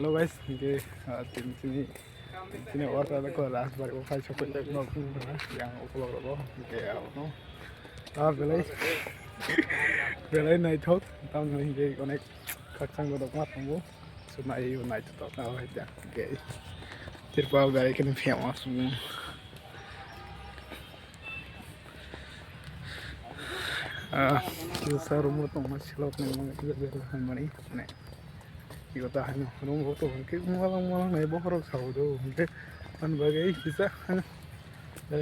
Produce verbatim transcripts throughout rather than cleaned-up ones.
Hello guys, hingke, ah, tini, tini, tini order ko Rajbari o khai sokoi tak no pun na yang ukolog rogo hingke abono. Ah, belai, belai naithok, tamni hingke onek khakchang godok ma tongo. So nai, naithok na hoi ta hingke. Tirpal belai kene famous. Ah, kisa room o tongma silok ni mani, kisa bera hai mani, ne. Iko ta hai no, room o tong ke malang malang nai bokhorok sao do, hingke ani bagwi kisa, ne,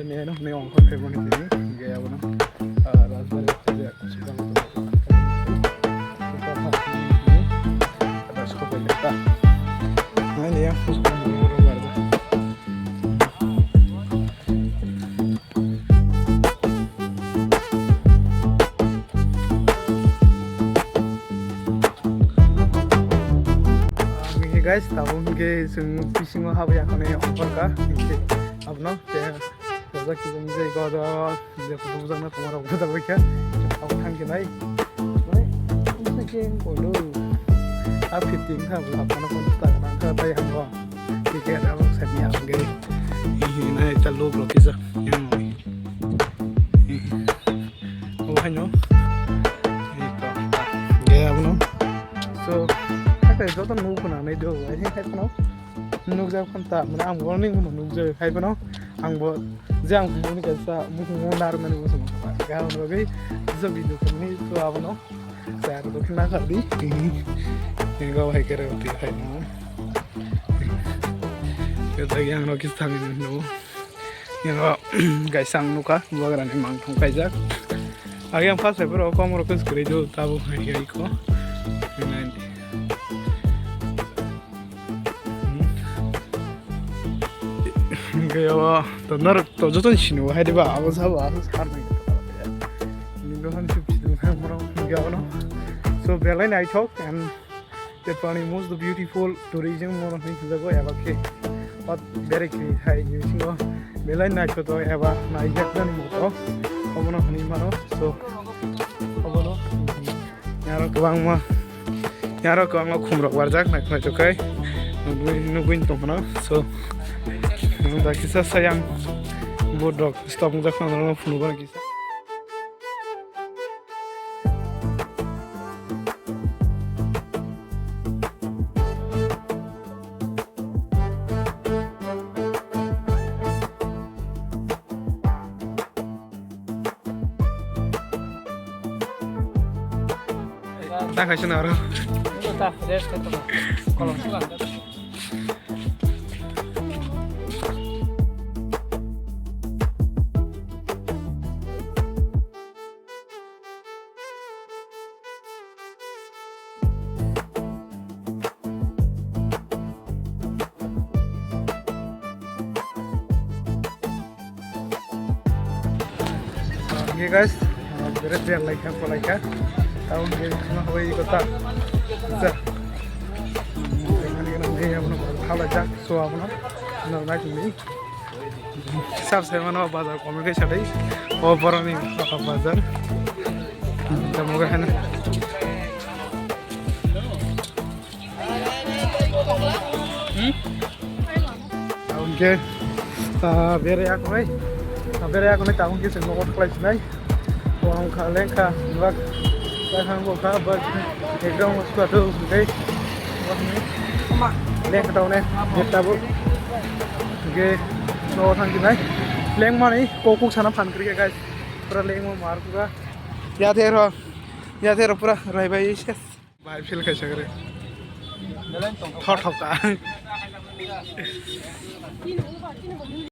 ne, ne, ongkhor khe mani tini, hingke abono, ah, Rajbari khe sikang to, ada sopai ta. Nai ne ya, Hingke guys, tabuk hingke chwng bisingo habwi akhonwi ongkhorkha, hingke abono khe rwjak khe jai godo, je photo bujakna tongmarok bujakbaikha, abo thangkhe nai. Mane, mane khe kono, a fifteen kha, bo hapmano kono ta nang kha, tai hango. Ticket abo sani ang ge. Ihi na ekta logo rok kisa. Yang. Ihi. Abo haino. Ihi to. Ge abono. So, ake joto nuk na nai do. Ai hai kono. Nuk ja kon ta. Mane ang warning kono nuk ja hai kono. Ang bo je ang muni kaisa muk muk nar mani bo sama. Ga ono ge. Jobi nuk ni to abono. Char do khna kha di. Ego hai kere uti hai no. Yo ta yang no kis thang no. Yo guys ang nukha bagra ni mang thong kaijak. Agi ang first ever o kom ro kis kri do tabu hai gai ko. Hingke o to norok to joto ni sini bo hai diba abo sabo abo sar nai. Ni dohan sip sip nang moro hingke abono. So belai naithok and Tripura ni most beautiful tourism moro hinwi hwnjago eba khe. Hot bere khe hai ni bisingo belai naithotok eba naijaknani moto obono hinwi mano. So obono. Aro kwbangma, aro kwbangma khumrok barjak, naithok naithok khe nugwi, nugwi tongphano. So, da kisa sayang board rok stop wngjak phano norok phunukgo kisa. Ta kaisa na aro. Ta rest khato. Kolom suka. Oke guys, beres dia like kan, like kan. Tahun dia semua hawa ikut tak. Bisa. Ini kan dia yang mana halajak, so apa na? Benar naik ini. Sab se mano bazar komi kai sadai. O boroni bazar. Tamo ga hana. Hmm? Oke. Ah, bere ako nai. Ah, bere ako nai, tamo ke se nokot khlai sinai. Wang kha lengkha bak. Kha bo kha bak. Ekdom suka tu, okay. Lengkha tau ne. Jeta bo. Okay. No thang dinai. Leng mani kokuk sana phan kri guys. Pura leng mo mar pura. Ya thero. Ya thero pura rai bai ses. Bai feel khaisa kre. Thot thok ka.